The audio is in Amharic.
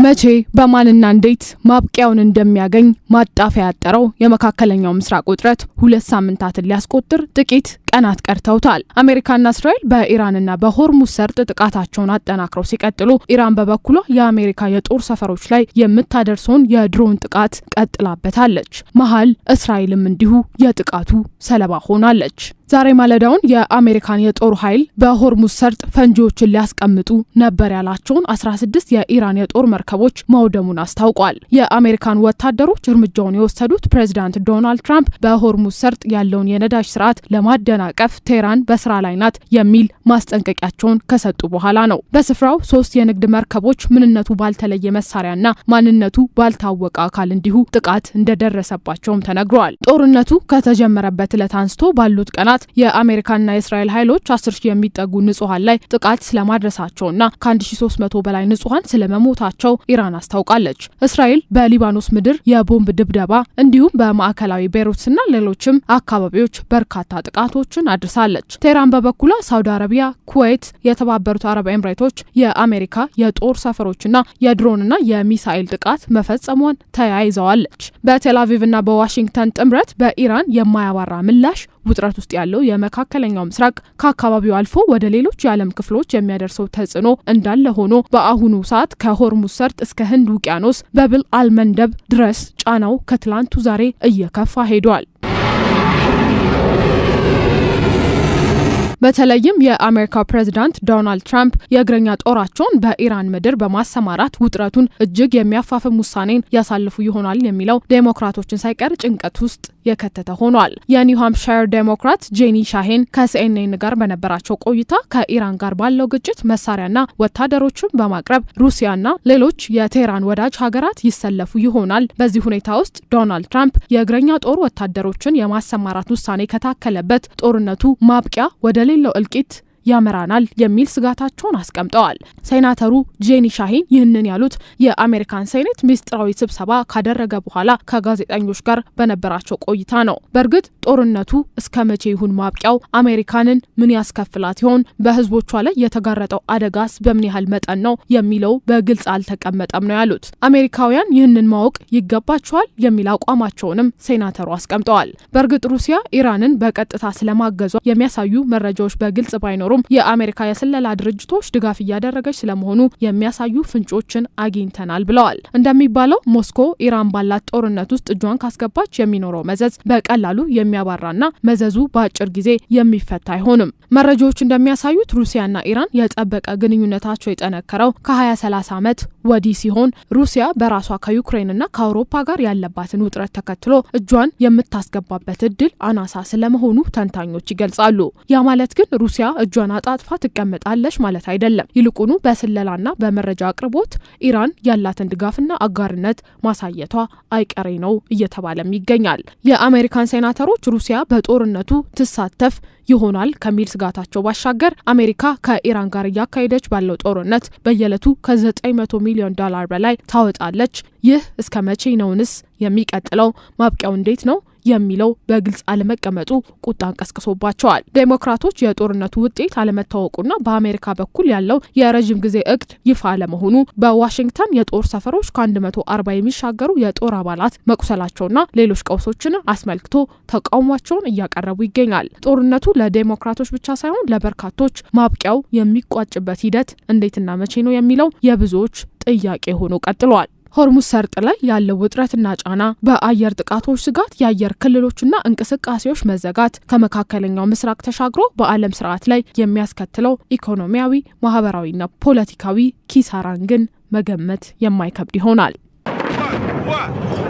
መቼ፣ በማንና እንዴት ማብቂያውን እንደሚያገኝ ማጣፊያ ያጠረው የመካከለኛው ምስራቅ ውጥረት 2 ሳምንታትን ሊያስቆጥር ጥቂት ቀናት ቀርተውታል። አሜሪካና እስራኤል በኢራንና በሆርሙዝ ሰርጥ ጥቃታቸውን አጠናክረው ሲቀጥሉ፣ ኢራን በበኩሏ የአሜሪካ የጦር ሰፈሮች ላይ የምታደርሰውን የድሮን ጥቃት ቀጥላበታለች። መሀል እስራኤልም እንዲሁ የጥቃቱ ሰለባ ሆናለች። ዛሬ ማለዳውን የአሜሪካን የጦር ኃይል በሆርሙዝ ሰርጥ ፈንጂዎችን ሊያስቀምጡ ነበር ያላቸውን 16 የኢራን የጦር መርከቦች ማውደሙን አስታውቋል። የአሜሪካን ወታደሮች እርምጃውን የወሰዱት ፕሬዚዳንት ዶናልድ ትራምፕ በሆርሙዝ ሰርጥ ያለውን የነዳጅ ስርዓት ለማደናቀፍ ቴህራን በስራ ላይ ናት የሚል ማስጠንቀቂያቸውን ከሰጡ በኋላ ነው። በስፍራው ሶስት የንግድ መርከቦች ምንነቱ ባልተለየ መሳሪያና ማንነቱ ባልታወቀ አካል እንዲሁ ጥቃት እንደደረሰባቸውም ተነግሯል። ጦርነቱ ከተጀመረበት ዕለት አንስቶ ባሉት ቀናት የአሜሪካና የእስራኤል ኃይሎች 10,000 የሚጠጉ ንጹሐን ላይ ጥቃት ስለማድረሳቸውና ከ1300 በላይ ንጹሐን ስለመሞታቸው ኢራን አስታውቃለች። እስራኤል በሊባኖስ ምድር የቦምብ ድብደባ እንዲሁም በማዕከላዊ ቤይሩትና ሌሎችም አካባቢዎች በርካታ ጥቃቶችን አድርሳለች። ቴህራን በበኩሏ ሳውዲ አረቢያ፣ ኩዌት፣ የተባበሩት አረብ ኤምሬቶች የአሜሪካ የጦር ሰፈሮችና የድሮንና የሚሳኤል ጥቃት መፈጸሟን ተያይዘዋለች። በቴል አቪቭና በዋሽንግተን ጥምረት በኢራን የማያባራ ምላሽ ውጥረት ውስጥ ያለው የመካከለኛው ምስራቅ ከአካባቢው አልፎ ወደ ሌሎች የዓለም ክፍሎች የሚያደርሰው ተጽዕኖ እንዳለ ሆኖ፣ በአሁኑ ሰዓት ከሆርሙዝ ሰርጥ እስከ ህንድ ውቅያኖስ ባብ አልመንደብ ድረስ ጫናው ከትላንቱ ዛሬ እየከፋ ሄዷል። በተለይም የአሜሪካው ፕሬዚዳንት ዶናልድ ትራምፕ የእግረኛ ጦራቸውን በኢራን ምድር በማሰማራት ውጥረቱን እጅግ የሚያፋፍም ውሳኔን ያሳልፉ ይሆናል የሚለው ዴሞክራቶችን ሳይቀር ጭንቀት ውስጥ የከተተ ሆኗል። የኒው ሃምፕሻየር ዴሞክራት ጄኒ ሻሄን ከሲኤንኤን ጋር በነበራቸው ቆይታ ከኢራን ጋር ባለው ግጭት መሳሪያና ወታደሮችን በማቅረብ ሩሲያና ሌሎች የቴህራን ወዳጅ ሀገራት ይሰለፉ ይሆናል። በዚህ ሁኔታ ውስጥ ዶናልድ ትራምፕ የእግረኛ ጦር ወታደሮችን የማሰማራት ውሳኔ ከታከለበት ጦርነቱ ማብቂያ ወደ ሌለው እልቂት ያመራናል የሚል ስጋታቸውን አስቀምጠዋል። ሴናተሩ ጄኒ ሻሂን ይህንን ያሉት የአሜሪካን ሴኔት ሚስጥራዊ ስብሰባ ካደረገ በኋላ ከጋዜጠኞች ጋር በነበራቸው ቆይታ ነው። በእርግጥ ጦርነቱ እስከ መቼ ይሁን ማብቂያው? አሜሪካንን ምን ያስከፍላት ይሆን? በህዝቦቿ ላይ የተጋረጠው አደጋስ በምን ያህል መጠን ነው የሚለው በግልጽ አልተቀመጠም ነው ያሉት። አሜሪካውያን ይህንን ማወቅ ይገባቸዋል የሚል አቋማቸውንም ሴናተሩ አስቀምጠዋል። በእርግጥ ሩሲያ ኢራንን በቀጥታ ስለማገዟ የሚያሳዩ መረጃዎች በግልጽ ባይኖሩም የአሜሪካ የስለላ ድርጅቶች ድጋፍ እያደረገች ስለመሆኑ የሚያሳዩ ፍንጮችን አግኝተናል ብለዋል። እንደሚባለው ሞስኮ ኢራን ባላት ጦርነት ውስጥ እጇን ካስገባች የሚኖረው መዘዝ በቀላሉ የሚያባራና መዘዙ በአጭር ጊዜ የሚፈታ አይሆንም። መረጃዎች እንደሚያሳዩት ሩሲያና ኢራን የጠበቀ ግንኙነታቸው የጠነከረው ከ20 30 ዓመት ወዲህ ሲሆን፣ ሩሲያ በራሷ ከዩክሬንና ከአውሮፓ ጋር ያለባትን ውጥረት ተከትሎ እጇን የምታስገባበት እድል አናሳ ስለመሆኑ ተንታኞች ይገልጻሉ። ያ ማለት ግን ሩሲያ እጇን አጣጥፋ ትቀመጣለች ማለት አይደለም። ይልቁኑ በስለላና በመረጃ አቅርቦት ኢራን ያላትን ድጋፍና አጋርነት ማሳየቷ አይቀሬ ነው እየተባለም ይገኛል። የአሜሪካን ሴናተሮች ሩሲያ በጦርነቱ ትሳተፍ ይሆናል ከሚል ስጋታቸው ባሻገር አሜሪካ ከኢራን ጋር እያካሄደች ባለው ጦርነት በየዕለቱ ከ900 ሚሊዮን ዶላር በላይ ታወጣለች። ይህ እስከ መቼ ነውንስ የሚቀጥለው? ማብቂያው እንዴት ነው የሚለው በግልጽ አለመቀመጡ ቁጣን ቀስቅሶባቸዋል። ዴሞክራቶች የጦርነቱ ውጤት አለመታወቁና በአሜሪካ በኩል ያለው የረዥም ጊዜ እቅድ ይፋ አለመሆኑ፣ በዋሽንግተን የጦር ሰፈሮች ከ140 የሚሻገሩ የጦር አባላት መቁሰላቸውና ሌሎች ቀውሶችን አስመልክቶ ተቃውሟቸውን እያቀረቡ ይገኛል። ጦርነቱ ለዴሞክራቶች ብቻ ሳይሆን ለበርካቶች ማብቂያው የሚቋጭበት ሂደት እንዴትና መቼ ነው የሚለው የብዙዎች ጥያቄ ሆኖ ቀጥሏል። ሆርሙዝ ሰርጥ ላይ ያለው ውጥረትና ጫና፣ በአየር ጥቃቶች ስጋት፣ የአየር ክልሎችና እንቅስቃሴዎች መዘጋት ከመካከለኛው ምስራቅ ተሻግሮ በዓለም ስርዓት ላይ የሚያስከትለው ኢኮኖሚያዊ፣ ማህበራዊና ፖለቲካዊ ኪሳራን ግን መገመት የማይከብድ ይሆናል። One.